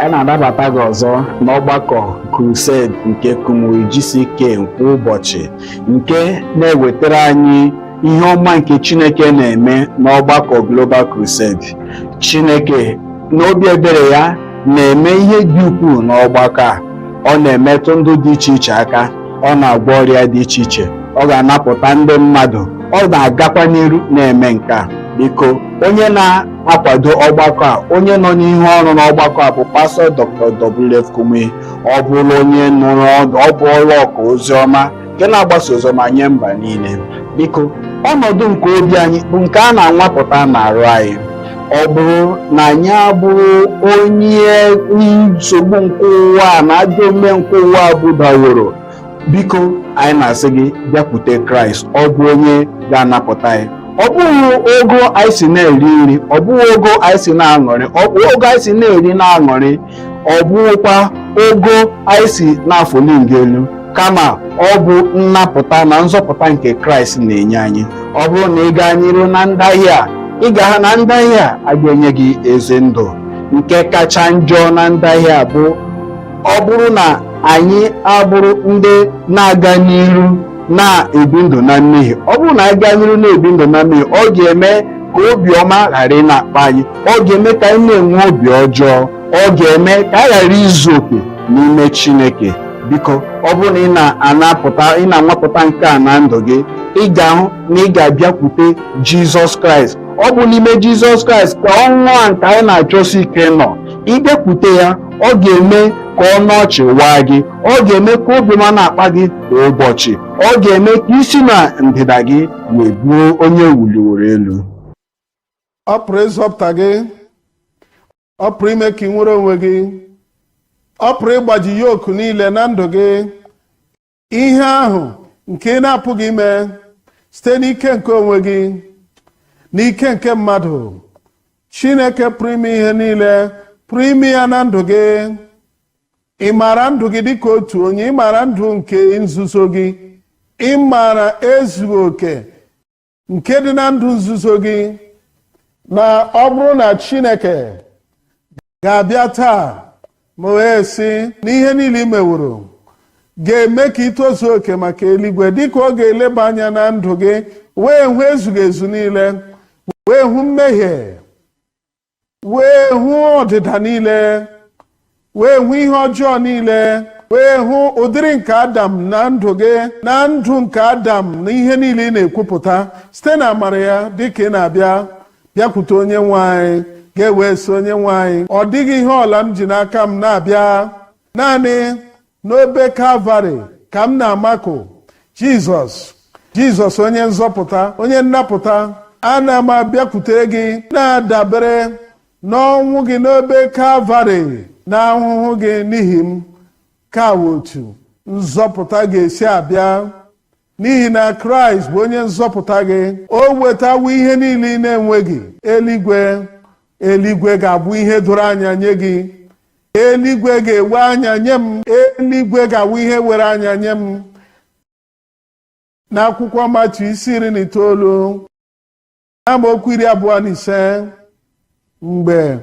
Anyị na-anabata gị ọzọ n'ọgbakọ Crusade nke Kumuyi GCK kwa ụbọchị, nke na-ewetara anyị ihe ọma nke Chineke na-eme n'ọgbakọ Global Crusade. Chineke n'obi ebere ya na-eme ihe dị ukwuu n'ọgbakọ a. Ọ na-emetụ ndụ dị iche iche aka, ọ na-agwọ ọrịa dị iche iche, ọ ga-anapụta ndị mmadụ, ọ na-agakwa n'iru na-eme nke a. Biko, onye na-akwado ọgbakọ a, onye nọ n'ihu ọrụ n'ọgbakọ a bụ Pastọ Dr. W.F. Kumuyi. Ọ bụrụ onye nụrụ ọdụ, ọ bụ ọrụ ọka oziọma nke na-agbasa oziọma nye mba niile. Biko, ọnọdụ nke obi anyị bụ nke a na-anwapụta n'arụ anyị. Ọ bụrụ na anyị abụrụ onye nsogbu nke ụwa na ajọ omume nke ụwa budaworo, biko, anyị na-asị gị bịakwute Kraịst. Ọ bụ onye ga-anapụta anyị. Ọ bụghị ogo anyị si na-eri nri, ọ bụghị ogo anyị si na-aṅụrị, ọ bụghị ogo anyị si na-eri na-aṅụrị, ọ bụghịkwa ogo anyị si na-afụli nga elu, kama ọ bụ nnapụta na nzọpụta nke Kraịst na-enye anyị. Ọ bụrụ na ị gaa n'iru na ndahie a, ị ga na ndahie a, a ga-enye gị ezi ndụ. Nke kacha njọ na ndahie a bụ ọ bụrụ na anyị abụrụ ndị na-aga n'iru na-ebi ndụ na mmehie. Ọ bụrụ na anyị gaa n'iru na-ebi ndụ na mmehie, ọ ga-eme ka obiọma ghara ị na-akpa anyị, ọ ga-eme ka anyị na-enwe obi ọjọọ, ọ ga-eme ka anyị ghara izu oke n'ime Chineke. Biko, ọ bụrụ na ị na-anapụta, ị na-anwapụta nke a na ndụ gị, ị ga-ahụ na ị ga-abịakwute Jizọs Kraịst. Ọ bụ n'ime Jizọs Kraịst ka ọnwụ a nke anyị na-achọsi ike nọ. Ịbịakwute ya, ọ ga-eme ka ọnụ ọchị waa gị, ọ ga-eme ka obiọma na-akpa gị kwa ụbọchị, ọ ga-eme ka isi na ndịda gị wee bụrụ onye wuliworo elu. Ọ pụrụ ịzọpụta gị, ọ pụrụ ime ka ị nwere onwe gị, ọ pụrụ ịgbaji yoku niile na ndụ gị. Ihe ahụ nke ị na-apụghị ime site n'ike nke onwe gị, n'ike nke mmadụ, Chineke pụrụ ime ihe niile pụrụ ime ya na ndụ gị. Ị maara ndụ gị dịka otu onye, ị maara ndụ nke nzuzo gị, ị maara ezughị oke nke dị na ndụ nzuzo gị, na ọ bụrụ na Chineke ga-abịa taa ma wee sị na ihe niile ị meworo ga-eme ka ị tozuo oke maka eluigwe, dịka ọ ga-eleba anya na ndụ gị wee hụ ezughị ezu niile, wee hụ mmehie, wee hụ ọdịda niile, wee hụ ihe ọjọọ niile, wee hụ ụdịrị nke Adam na ndụ gị, na ndụ nke Adam na ihe niile ị na-ekwupụta, site na amara ya, dịka ị na-abịa bịakwute Onye nwe anyị, ga-ewe sị, "Onye nwe anyị, ọ dịghị ihe ọla m ji n'aka m na-abịa. Naanị n'obe Kalvarị ka m na-amakụ Jizọs, Jizọs onye nzọpụta, onye nnapụta. Ana m abịakwutere gị na-adabere n'ọnwụ gị n'obe Kalvarị na ahụhụ gị n'ihi m." Ka otu nzọpụta ga-esi abịa, n'ihi na Kraịst bụ onye nzọpụta gị. O wetawo ihe niile ị na-enweghị. Eluigwe, eluigwe ga-abụ ihe doro anya nye gị. Eluigwe ga-ewe anya nye m. Eluigwe ga-awụ ihe were anya nye m. N'akwụkwọ Matiu isi 19, amaokwu 25, mgbe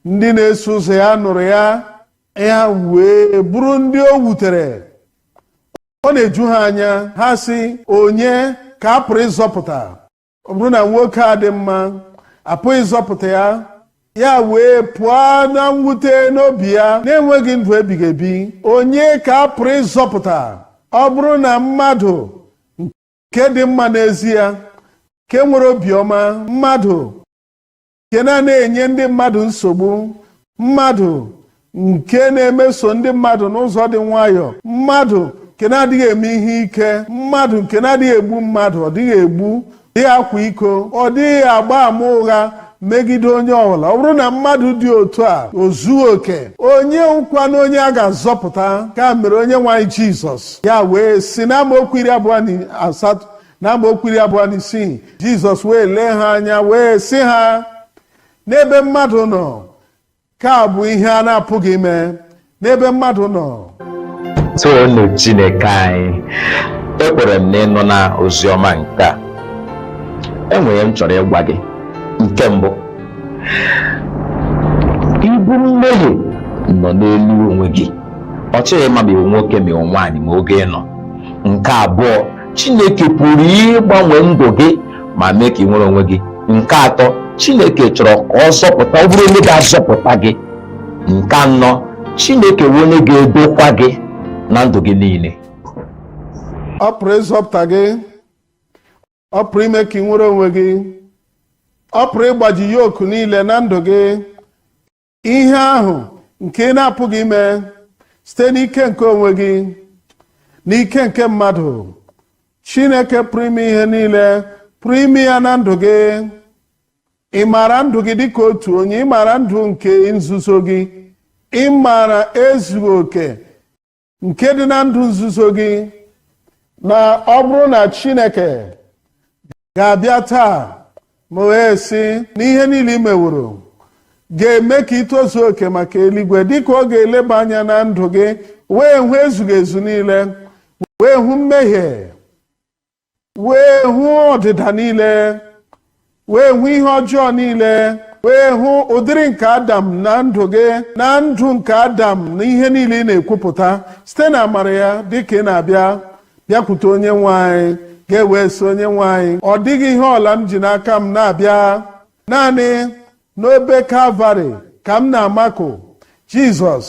ndị na-eso ụzọ ya nụrụ ya, ya wee bụrụ ndị o wutere, ọ na-eju ha anya. Ha sị, "Onye ka a pụrụ ịzọpụta? Ọ bụrụ na nwoke a dị mma, apụghị ịzọpụta ya." Ya wee pụọ na mwute n'obi ya na-enweghị ndụ ebighị ebi. Onye ka a pụrụ ịzọpụta? Ọ bụrụ na mmadụ nke dị mma n'ezie, nke nwere obiọma, mmadụ nke na-enye ndị mmadụ nsogbu, mmadụ nke na-emeso ndị mmadụ n'ụzọ dị nwayọọ, mmadụ nke na-adịghị eme ihe ike, mmadụ nke na-adịghị egbu mmadụ, ọ dịghị egbu, dịghị akwa iko, ọ dịghị agba ama ụgha megide onye ọbụla, ọ bụrụ na mmadụ dị otu a o zuo oke, onye nkwa na onye a ga-azọpụta? Ka mere Onye nwe anyị Jizọs ya wee si na amaokwu 28 na amaokwu 26, Jizọs wee lee ha anya wee sị ha, "N'ebe mmadụ nọ ka bụ ihe a na-apụghị ime, n'ebe mmadụ nọ." Toonu Chineke anyị. Ekwere m na ịnụ na oziọma nke a, enwere m chọrọ ịgwa gị. Nke mbụ, ibu mmehie Nọ n'elu onwe gị. Ọ chọghị ịma ma ị wụ nwoke ma ị wụ nwaanyị ma oge ị nọ. Nke abụọ, Chineke pụrụ ịgbanwe ndụ gị ma mee ka ị nwere onwe gị. Nke atọ, Chineke chọrọ ka ọ zọpụta, ọ bụrụ onye ga-azọpụta gị. Nke anọ, Chineke wụ onye ga-edokwa gị na ndụ gị niile. Ọ pụrụ ịzọpụta gị. Ọ pụrụ ime ka ị nwere onwe gị. Ọ pụrụ ịgbaji yoku niile na ndụ gị. Ihe ahụ nke ị na-apụghị ime site n'ike nke onwe gị, n'ike nke mmadụ, Chineke pụrụ ime ihe niile pụrụ ime ya na ndụ gị. Ị maara ndụ gị dịka otu onye, ị maara ndụ nke nzuzo gị, ị maara ezughị oke nke dị na ndụ nzuzo gị, na ọ bụrụ na Chineke ga-abịa taa ma wee sị na ihe niile ị meworo ga-eme ka ị tozuo oke maka eluigwe, dịka ọ ga-eleba anya na ndụ gị wee hụ ezughị ezu niile, wee hụ mmehie, wee hụ ọdịda niile, wee hụ ihe ọjọọ niile, wee hụ ụdịrị nke Adam na ndụ gị, na ndụ nke Adam na ihe niile ị na-ekwupụta site na amara ya. Dịka ị na-abịa bịakwute Onye nwe anyị, ga-ewee sị, "Onye nwe anyị, ọ dịghị ihe ọla m ji n'aka m na-abịa. Naanị n'obe Kalvarị ka m na-amakụ Jizọs,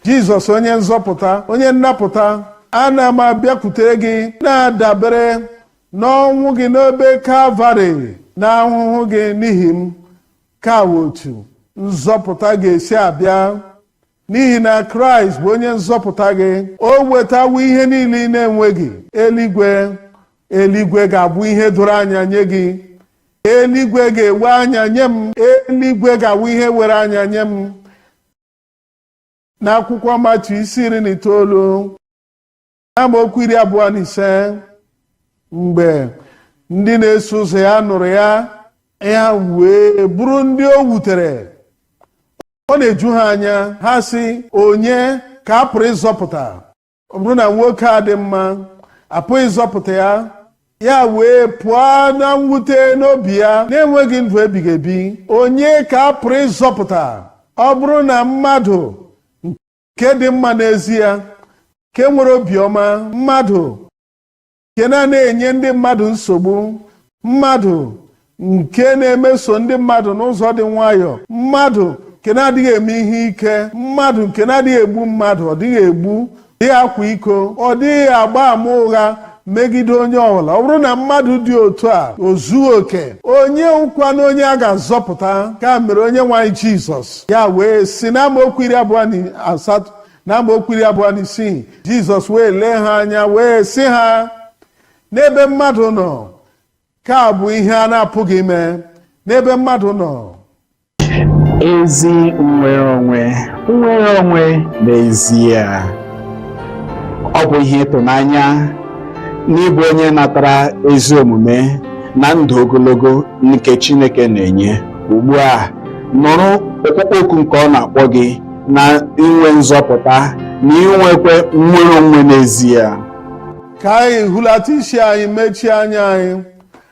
Jizọs onye nzọpụta, onye nnapụta. Ana m abịakwutere gị na-adabere n'ọnwụ gị n'obe Kalvarị na ahụhụ gị n'ihi m." Ka otu nzọpụta ga-esi abịa, n'ihi na Kraịst bụ onye nzọpụta gị. O wetawo ihe niile ị na-enweghị. Eluigwe, eluigwe ga-abụ ihe doro anya nye gị. Eluigwe ga-ewe anya nye m. Eluigwe ga-awụ ihe were anya nye m. N'akwụkwọ Matiu isi 19, amaokwu 25, mgbe ndị na-eso ụzọ ya nụrụ ya, ya wee bụrụ ndị o wutere, ọ na-eju ha anya. Ha sị, "Onye ka a pụrụ ịzọpụta? Ọ bụrụ na nwoke a dị mma, apụghị ịzọpụta ya." Ya wee pụọ na mwute n'obi ya na-enweghị ndụ ebighị ebi. Onye ka a pụrụ ịzọpụta? Ọ bụrụ na mmadụ nke dị mma n'ezie, nke nwere obiọma, mmadụ nke na-enye ndị mmadụ nsogbu, mmadụ nke na-emeso ndị mmadụ n'ụzọ dị nwayọọ, mmadụ nke na-adịghị eme ihe ike, mmadụ nke na-adịghị egbu mmadụ, ọ dịghị egbu, dịghị akwa iko, ọ dịghị agba ama ụgha megide onye ọbụla, ọ bụrụ na mmadụ dị otu a o zuo oke, onye ụkwa na onye a ga-azọpụta? Ka mere Onye nwe anyị Jizọs ya wee si n'amaokwu 28 na amaokwu 26, Jizọs wee lee ha anya wee sị ha, "N'ebe mmadụ nọ ka bụ ihe a na-apụghị ime, n'ebe mmadụ nọ." Ezi nnwere onwe, nnwere onwe n'ezie, ọ bụ ihe ịtụnanya n'ịbụ onye natara ezi omume na ndụ ogologo nke Chineke na-enye. Ugbu a, nụrụ ọkpụkpọ oku nke ọ na-akpọ gị na inwe nzọpụta na inwekwe nnwere onwe n'ezie. Ka anyị hulata isi anyị, mechie anya anyị.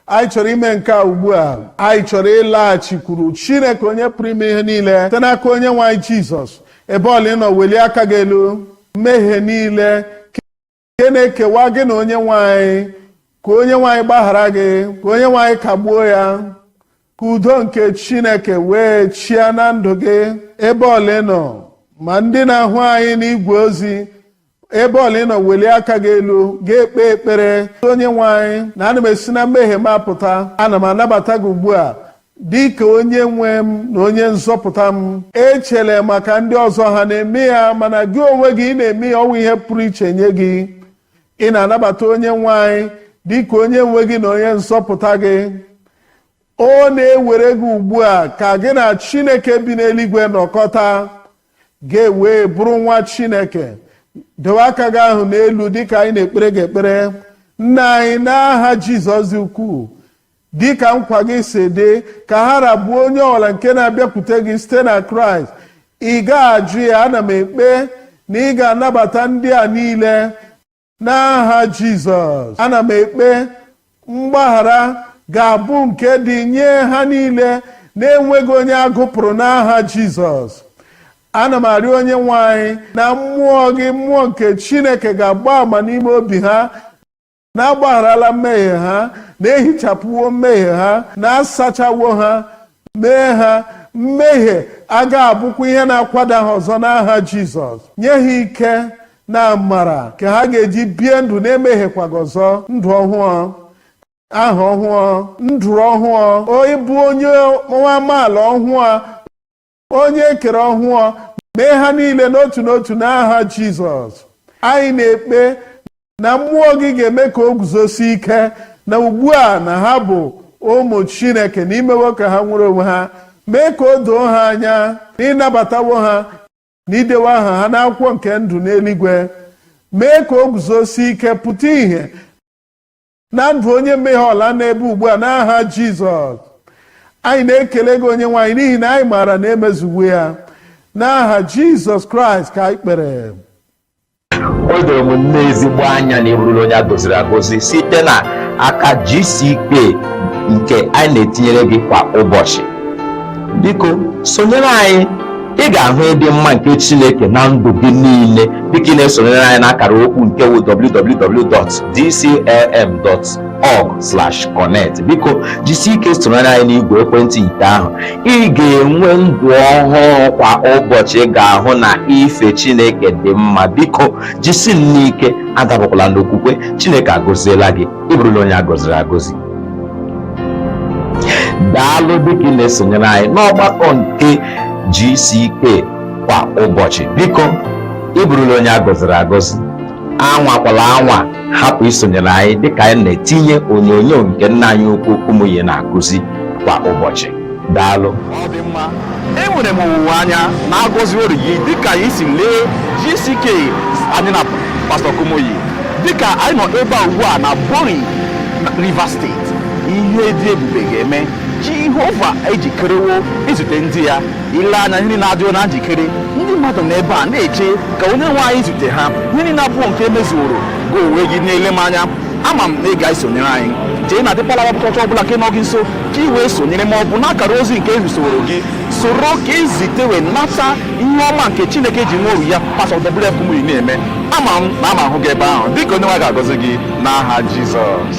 Anyị chọrọ ime nke a ugbu a. Anyị chọrọ ịlaghachikwuru Chineke onye pụrụ ime ihe niile site n'aka Onye nwe anyị Jizọs. Ebe ọla ị nọ, welie aka gị elu. Mmehie niile nke na-ekewa gị na Onye nwe anyị, ka Onye nwe anyị gbaghara gị, ka Onye nwe anyị kagbuo ya, ka udo nke Chineke wee chịa na ndụ gị. Ebe ọla ị nọ, ma ndị na-ahụ anyị n'igwe ozi, ebe ọla ị nọ, welie aka gị elu, ga-ekpe ekpere. "Onye nwe anyị, na ana m esi na mmehie m apụta. Ana m anabata gị ugbu a dị ka onye nwe m na onye nzọpụta m." Echele maka ndị ọzọ ha na-eme ya, mana gị onwe gị, ị na-eme ya, ọnwụ ihe pụrụ iche nye gị. Ị na-anabata Onye nwe anyị dị ka onye nwe gị na onye nzọpụta gị. Ọ na-ewere gị ugbu a ka gị na Chineke bi n'eluigwe nọkọta, ga-ewe bụrụ nwa Chineke. Dowe aka gị ahụ n'elu dịka anyị na-ekpere gị ekpere. Nna anyị, n'aha Jizọs dị ukwuu, dịka nkwa gị si dị, ka ha rabụọ onye ọbụla nke na-abịakwute gị site na Kraịst, ị ga-ajụ ya. Ana m ekpe na ị ga-anabata ndị a niile n'aha Jizọs. Ana m ekpe mgbaghara ga-abụ nke dị nye ha niile na-enweghị onye agụpụrụ n'aha Jizọs. Ana m arịọ onye nwe anyị na mmụọ gị, mmụọ nke Chineke, ga-agba àmà n'ime obi ha na-agbagharala mmehie ha, na-ehichapụwo mmehie ha, na-asachawo ha, mee ha mmehie aga abụkwa ihe na-akwada ha ọzọ n'aha Jizọs. Nye ha ike na amara ka ha ga-eji bie ndụ na-emehiekwaghị ọzọ, ndụ ọhụụ, aha ọhụụ, ndụ ọhụụ, ịbụ onye nwa amaala ọhụụ, onye ekere ọhụụ. Mee ha niile n'otu n'otu n'aha Jizọs. Anyị na-ekpe na mmụọ gị ga-eme ka o guzosi ike na ugbu a na ha bụ ụmụ Chineke, na imewo ka ha nwere onwe ha. Mee ka o doo ha anya na ịnabatawo ha na idewe aha ha n'akwụkwọ nke ndụ n'eluigwe. Mee ka o guzosi ike, pụta ìhè na ndụ onye mmehie ọla n'ebe ugbu a n'aha Jizọs. Anyị na-ekele gị, onye nwe anyị, n'ihi na anyị maara na emezuwo ya. N'aha Jizọs Kraịst ka anyị kpere. O doro m nnọọ ezigbo anya na ị bụrụla onye a gọziri agọzi site na aka GCK nke anyị na-etinyere gị kwa ụbọchị. Biko sonyere anyị, ị ga-ahụ ịdị mma nke Chineke na ndụ gị niile dịka ị na-esonyere anyị n'akara okwu nke wụ www.dclm.org/connect. Biko jisie ike sonyere anyị n'igwe ekwentị nke ahụ. Ị ga-enwe ndụ ọhụrụ kwa ụbọchị. Ị ga-ahụ na ife Chineke dị mma. Biko jisi n'ike, adapụkwala n'okwukwe. Chineke agọziela gị, ị bụrụla onye a gọziri agọzi. Daalụ dịka ị na-esonyere anyị n'ọgbakọ nke GCK kwa ụbọchị. Biko, ị bụrụla onye a gọziri agọzi. Anwakwala anwa hapụ isonyere anyị dịka anyị na-etinye onyonyo nke nna anyị ukwu Kumuyi na-akụzi kwa ụbọchị. Daalụ. Ọ dị mma. Enwere m owuwe anya na agọziworo gị dịka anyị si lee GCK anyị na Pastọ Kumuyi, dịka anyị nọ ebe a ugbu a na Bori, Rivers Steeti. Ihe dị ebube ga-eme. Jehova ejikerewo izute ndị ya. Ile anya, ihe niile adịwo na njikere. Ndị mmadụ nọ ebe a na-eche ka onye nwe anyị zute ha. Ihe niile abụọ nke emezuworo. Gị onwe gị na-ele m anya, ama m na ị ga-esonyere anyị. Jee na Deeper Life Church ọbụla nke nọ gị nso ka ị wee sonyere, ma ọ bụ n'akara ozi nke ezusoworo gị, soro ka ezite wee nata ihe ọma nke Chineke ji nwa oru ya Pastọ WF Kumuyi na-eme. Ama m na ama ahụ gị ebe ahụ, dịka onye nwe ga-agọzi gị n'aha Jizọs.